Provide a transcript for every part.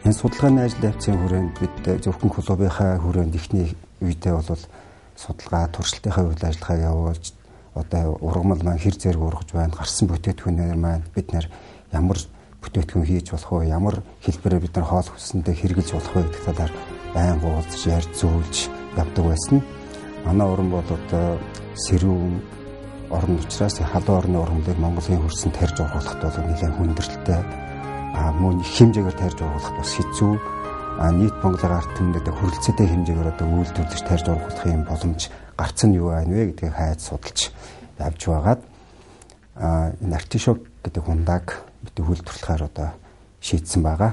Энэ судалгааны ажил явцын хүрээнд бид зөвхөн клубынхаа хүрээнд эхний үедээ бол судалгаа, туршилтынхаа үйл ажиллагаа явуулж одоо ургамал маань хэр зэрэг ургаж байна, гарсан бүтээгдэхүүнээр маань бид нэр ямар бүтээгдэхүүн хийж болох вэ, ямар хэлбэрээр бид нар хоол хүнсэндээ хэрэгжилж болох вэ гэдэг талаар байнга уулзаж, ярьж, зөвлөж явдаг байсан. Манай уран бол одоо сэрүүн орн учраас халуун орны ургамлыг Монголын хөрсөнд тарьж ургуулахад бол нэлээд хүндрэлтэй, мөн их хэмжээгээр тарьж ургуулахад бас хэцүү. Нийт Монголын ард түмэнд хүрэлцээтэй хэмжээгээр одоо үйлдвэрлэж тарьж ургуулах юм боломж гарцсан юу байна вэ гэдгийг хайж судалж явж байгаад энэ артишок гэдэг хундааг бид үйлдвэрлэхээр одоо шийдсэн байгаа.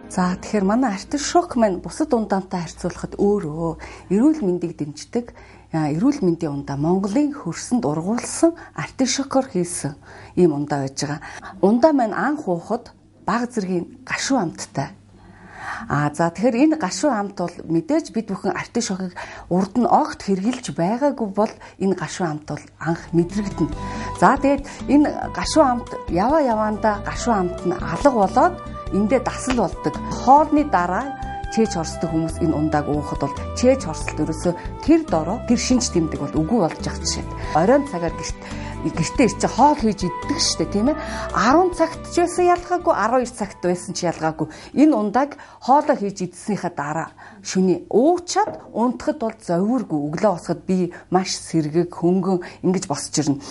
За тэгэхээр манай артишок маань бусад ундаантай харьцуулахад өөрөө эрүүл мэндийг дэмждэг эрүүл мэндийн ундаа Монголын хөрсөнд ургуулсан артишокоор хийсэн ийм ундаа байж байгаа. Ундаа маань анх уухад баг зэргийн гашуу амттай. За тэгэхээр энэ гашуу амт бол мэдээж бид бүхэн артишокыг урд нь огт хэрглэж байгаагүй бол энэ гашуу амт бол анх мэдрэгдэнэ. За тэгээд энэ гашуу амт яваа яваандаа гашуу амт нь алга болоод эндээ дасал болдог. Хоолны дараа чээж хорсдог хүмүүс энэ ундааг уухад бол чээж хорсолт ерөөсөө тэр дороо тэр шинж тэмдэг бол үгүй болж явах жишээ. Оройн цагаар гэртээ ирчээ хоол хийж иддэг шүү дээ, тийм ээ. 10 цагт ч байсан ялгаагүй, 12 цагт байсан ч ялгаагүй. Энэ ундааг хоолоо хийж идснийхаа дараа шүний уучаад унтахад бол зовиргүй. Өглөө босоход би маш сэргэг, хөнгөн ингэж босч ирнэ.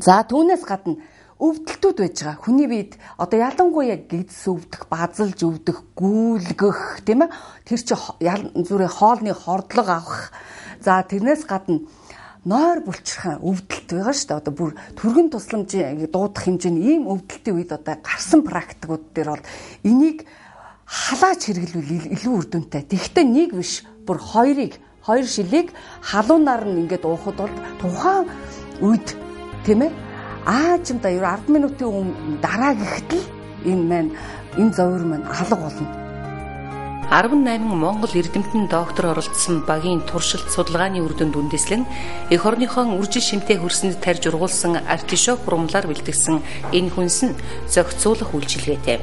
За түүнээс гадна өвдөлтүүд байж байгаа. Хүний биед одоо ялангуяа гидс өвдөх, базалж өвдөх, гүйлгэх, тийм ээ. Тэр чи янз бүрийн хоолны хордлого авах. За тэрнээс гадна нойр булчирхан өвдөлт байгаа шүү дээ. Одоо бүр түргэн тусламжийн дуудах хэмжээний ийм өвдөлтийн үед одоо гарсан практикууд дээр бол энийг халааж хэрэглүүл илүү үр дүнтэй. Тэгэхдээ нэг биш, бүр хоёр шилийг халуунаар нь ингээд уухад бол тухайн үед, тийм ээ, аажимдаа 10 минутын өмнө дараа гэхтэл энэ маань энэ зовир маань алга болно. 18 Монгол эрдэмтэн доктор оролцсон багийн туршилт судалгааны үр дүнд үндэслэн эх орныхоо үржил шимтэй хөрсөнд тарьж ургуулсан артишок ургамлаар бэлтгэсэн энэ хүнс нь зохицуулах үйлчилгээтэй.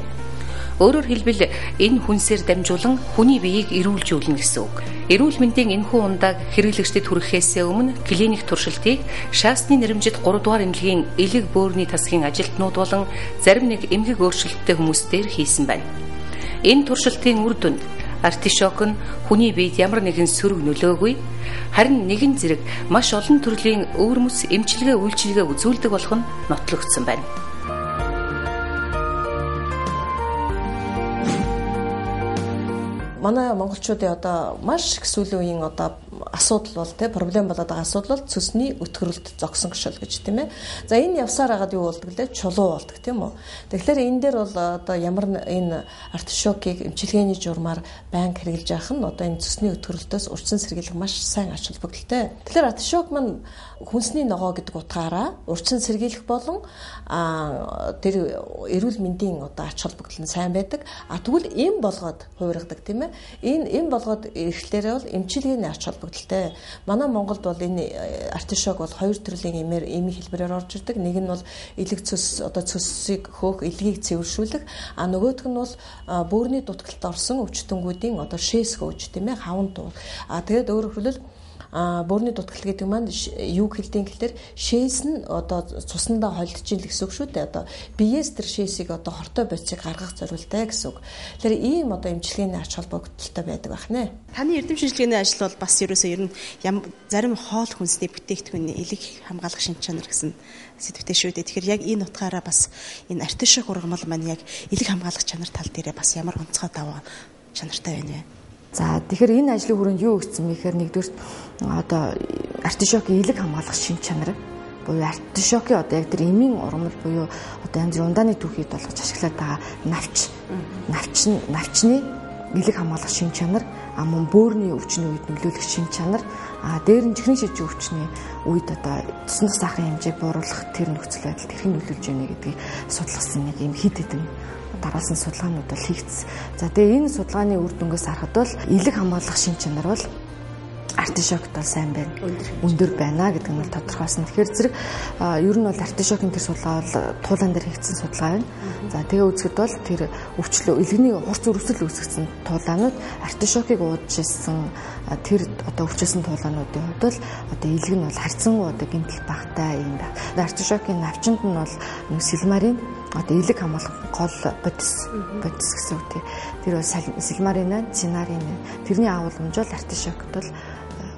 Өөрөөр хэлбэл энэ хүнсээр дамжуулан хүний биеийг эрүүлжүүлнэ гэсэн үг. Эрүүл мэндийн энэхүү ундааг хэрэглэгчдэд хүрэхээс өмнө клиник туршилтыг шаасны нэрэмжит 3 дугаар эмнэлгийн элэг бөөрийн тасгийн ажилтнууд болон зарим нэг эмгэг өөрчлөлттэй хүмүүс дээр хийсэн байна. Энэ туршилтын үр дүнд артишок нь хүний биед ямар нэгэн сөрөг нөлөөгүй, харин нэгэн зэрэг маш олон төрлийн өвөрмөц эмчилгээ үйлчилгээ үзүүлдэг болох нь нотлогдсон байна. Манай монголчуудын одоо маш их сүүлийн үеийн одоо асуудал бол те проблем болоод байгаа асуудал бол цөсний өтгөрөлт зогсон гшил гэж тийм ээ. За энэ явсаар хагаад юу болдог лээ? Чулуу болдог тийм үү. Тэгэхээр энэ дээр бол одоо ямар энэ артишокийг эмчилгээний журмаар байнга хэрэглэж явах нь одоо энэ цөсний өтгөрөлтөөс урьдчилан сэргийлэх маш сайн ач холбогдолтой. Тэгэхээр артишок маань хүнсний ногоо гэдэг утгаараа урьдчилан сэргийлэх болон тэр эрүүл мэндийн одоо ач холбогдол нь сайн байдаг. А тэгвэл эм болгоод хувиргадаг тийм ээ. Энэ эм болгоод ирэхлээрээ бол эмчилгээний ач холбогдолтой. Манай Монголд бол энэ артишок бол хоёр төрлийн эмээр эмийн хэлбэрээр орж ирдэг. Нэг нь бол элэг цөс одоо цөсийг хөөх элгийг цэвэршүүлэх, а нөгөөх нь бол бөөрийн дутагдалд орсон өвчтөнгүүдийн одоо шээс хөөж тийм ээ хаван туу. А тэгээд өөрөөр хэлбэл бөөрийн дутагдал гэдэг маань юу хэлдэг гэхээр шээс нь одоо цусандаа холдож ийн л гэсэн үг шүү дээ. Одоо биеэс тэр шээсийг одоо хортой бодисыг гаргах зориултай гэсэн үг. Тэгэхээр ийм одоо эмчилгээний ач холбогдолтой байдаг байх нэ. Таны эрдэм шинжилгээний ажил бол бас ерөөсөө ер нь зарим хоол хүнсний бүтээгдэхүүний элэг хамгаалах шинж чанар гэсэн сэдвтэй шүү дээ. Тэгэхээр яг энэ утгаараа бас энэ артишок ургамал маань яг элэг хамгаалах чанар тал дээрээ бас ямар онцгой даваа чанартай байна вэ? За тэгэхээр энэ ажлын хүрээнд юу өгсөн бэ гэхээр нэгдүгээр одоо артишокийн элэг хамгаалах шинж чанар буюу артишокийн одоо яг тэр эмийн ургамал буюу одоо янз бүрийн ундааны түүхийд болгож ашиглаад байгаа навчны элэг хамгаалах шинж чанар, мөн бөөрийн өвчний үед нөлөөлөх шинж чанар, дээр нь чихрийн шижин өвчний үед одоо цусны сахарын хэмжээг бууруулах тэр нөхцөл байдалд хэрхэн нөлөөлж байна гэдгийг судалсан нэг юм хид хідэн дараалсан судалгаанууд бол хийгдсэн. За тэгээ энэ судалгааны үр дүнгээс харахад бол элэг хамгаалах шинж чанар бол артишокт бол сайн байна. Өндөр байна гэдэг нь бол тодорхойлсон. Тэгэхээр зэрэг ер нь бол артишокийн тэр судалгаа бол туулаан дээр хийгдсэн судалгаа байна. За тэгээ үзэхэд бол тэр өвчлөө илгэний хурц өрөвсөл үүсгэсэн туулаанууд артишокийг уудаж ирсэн тэр одоо өвчлөсөн туулаануудын хувьд бол одоо илэг нь бол харьцангуй одоо гэмтэл багтай юм байна. Артишокийн навчинд нь бол нэг силмарин одоо элэг хамгаалах гол бодис гэсэн үг тий. Тэр бол силмарин, цинарин тэрний агуулмж бол артишокт бол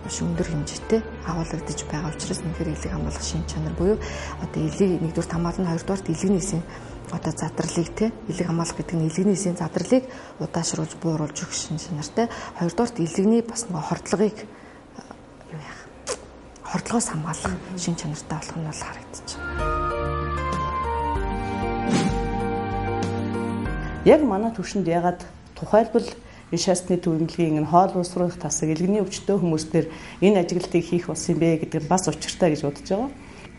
маш өндөр хэмжээтэй агуулгадж байгаа учраас үнэхээр элэг хамгаалах шин чанар буюу одоо элийг нэгдүгээр хамгаална, хоёрдугаарт элэгний эсийн одоо задрлыг тий элэг хамгаалах гэдэг нь элэгний эсийн задрлыг удаашруулж бууруулж өгөх шин чанартай, хоёрдугаарт элэгний бас нэг хордлогыг юу яах хордлогоос хамгаалах шин чанартай болох нь бол харагдаж байна. Яг манай төвшөнд ягаад тухайлбал энэ шаастны төв эмнэлгийн энэ хоол уусрах тасаг элэгний өвчтөй хүмүүстээр энэ ажиглалтыг хийх болсон юм бэ гэдэг нь бас учиртай гэж бодож байгаа.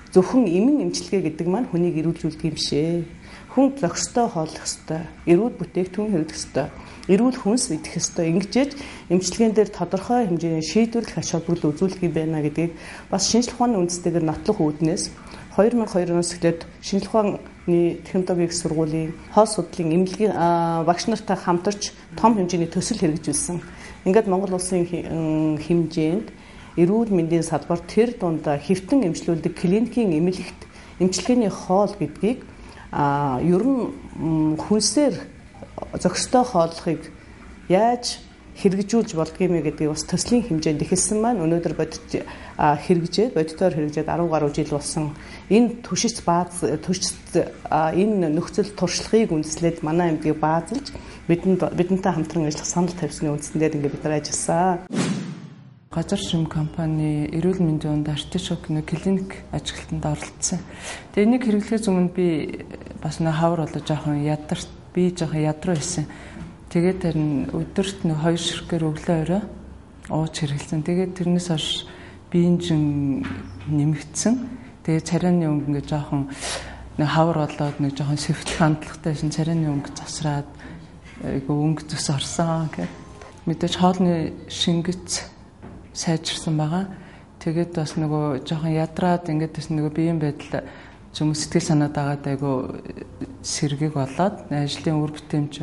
Зөвхөн эмэн эмчилгээ гэдэг маань хүнийг эрүүлжүүлдэг юм шээ. Хүн зохистой хооллох ёстой, эрүүл бүтээгдэхүүн хэрэглэх ёстой, эрүүл хүнс идэх ёстой. Ингэжээж эмчилгээн дээр тодорхой хэмжээний шийдвэрлэх ач холбогдол үзүүлэх юм байна гэдгийг бас шинжлэх ухааны үндэстэйгээр нотлох үүднээс 2002 оноос эхлээд шинжлэх ухааны технологийн их сургуулийн хоол судлалын эмнэлгийн багш нартай хамтарч том хэмжээний төсөл хэрэгжүүлсэн. Ингээд Монгол улсын хэмжээнд эрүүл мэндийн салбар тэр дундаа хэвтэн эмчлүүлдэг клиникийн эмнэлэгт эмчилгээний хоол гэдгийг ер нь хүнсээр зохистой хооллохыг яаж хэрэгжүүлж болдгийм бэ гэдгийг бас төслийн хэмжээнд эхэлсэн маань өнөөдөр бодит хэрэгжээд бодитоор хэрэгжээд 10 гаруй жил болсон. Энэ түшиц бааз түшиц энэ нөхцөл туршлагыг үндэслээд манай эмнэлгийг баазалж бидэнтэй хамтран ажиллах санал тавьсны үндсэн дээр ингээд бид нар ажилласан. Газар шим компани эрүүл мэндийн унд артишок нэг клиник ажиглалтанд оролцсон. Тэгээ энийг хэрэглэхээс өмнө би бас нэг хавар болоо жоохон ядарт би жоохон ядруу байсан. Тэгээд тэр нь өдөрт нэг 2 ширхгээр өглөө орой ууж хэрэглэсэн. Тэгээд тэрнээс хойш биеийн жин нэмэгдсэн. Тэгээд царайны өнгө ингээ жоохон нэг хавар болоод нэг жоохон сэвтлэх хандлагатай байсан. Царайны өнгө засраад айгу өнгө зүс орсон гэх. Мэдээж хоолны шингэц сайжирсан байгаа. Тэгээд бас нөгөө жоохон ядраад ингээд бас нөгөө биеийн байдал юм сэтгэл санаа дагаад айгу сэргийг болоод ажлын үр бүтээмж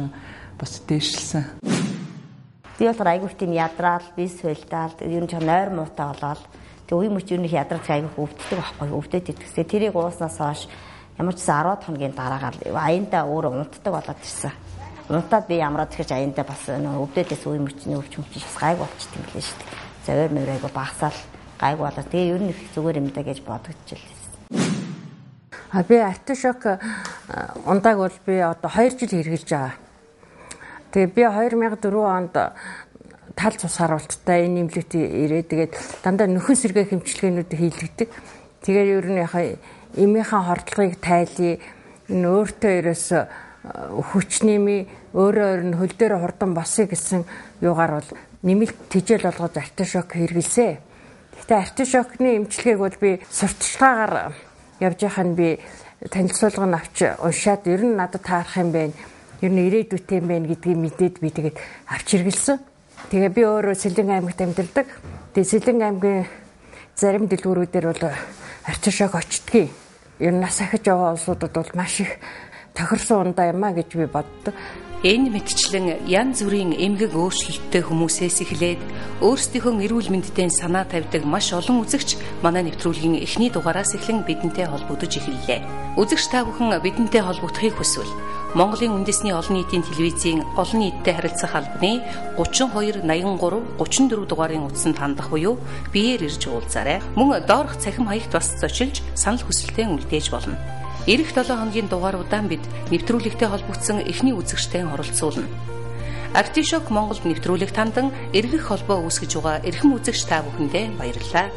бас дээшилсэн. Би болохоор айгүйх тийм ядраал, би сольдаал, ер нь жоохон нойр муутай болоод тэг үе мөч ер нь их ядраад айгүйх өвддөг байхгүй, өвдөд идэгсээ. Тэрийг ууснаас хойш ямар ч гэсэн 10 хоногийн дараагаар аяндаа өөрөө унтдаг болоод ирсэн. Унтаад би ямраад ихэд аяндаа бас өвдөдөөс үе мөчний өвч мөч бас гайг болчихд юм лээ шүү дээ. Завар мөр айгу багасаал гайг болоод тэгээ ер нь их зүгээр юм да гэж бодогдчихлээ. А би артишок ундааг бол би одоо 2 жил хэрэглэж байгаа. Тэгээ би 2004 онд тал цус харуулттай энэ эмнэлэгт ирээд тэгээд дандаа нөхөн сэргээх эмчилгээнүүд хийлгдэг. Тэгээд ер нь яхаа эмийнхээ хордлогыг тайлъя. Энэ өөртөө ерөөс хүч нэмий, өөрөө өөр нь хөл дээр хурдан босъё гэсэн юугаар бол нэмэлт тэжээл болгож артишок хэрэглэсэ. Гэхдээ артишокны эмчилгээг бол би сурталчилгаагаар явж байхад нь би танилцуулга нь авч уншаад ер нь надад таарах юм байна. Ер нь ирээдүйтэй юм байна гэдгийг мэдээд би тэгээд авч хэрэглэсэн. Тэгээ би өөрөө Сэлэн аймагт амьдардаг. Тэгээ Сэлэн аймгийн зарим дэлгүүрүүдээр бол артишок очдгийг. Ер нь нас ахиж яваа улсуудад бол маш их тохирсон ундаа юм а гэж би боддог. Энэ мэтчлэн янз бүрийн эмгэг өөрчлөлттэй хүмүүсээс эхлээд өөрсдийнхөө эрүүл мэндтэй санаа тавьдаг маш олон үзэгч манай нэвтрүүлгийн эхний дугаараас эхлэн бидэнтэй холбогдож эхэллээ. Үзэгч та бүхэн бидэнтэй холбогдохыг хүсвэл Монголын үндэсний олон нийтийн телевизийн олон нийттэй харилцах албаны 32 83 34 дугаарын утсанд хандах буюу биеэр ирж уулзаарай. Мөн доорх цахим хаягт бас зочилж санал хүсэлтээ үлдээж болно. Ирэх 7 хоногийн дугааруудаа бид нэвтрүүлэгтэй холбогдсон эхний үзэгчтэй оролцуулна. Артишок Монголд нэвтрүүлэгт хандан эргэх холбоо үүсгэж байгаа эрхэм үзэгч та бүхэндээ баярлалаа.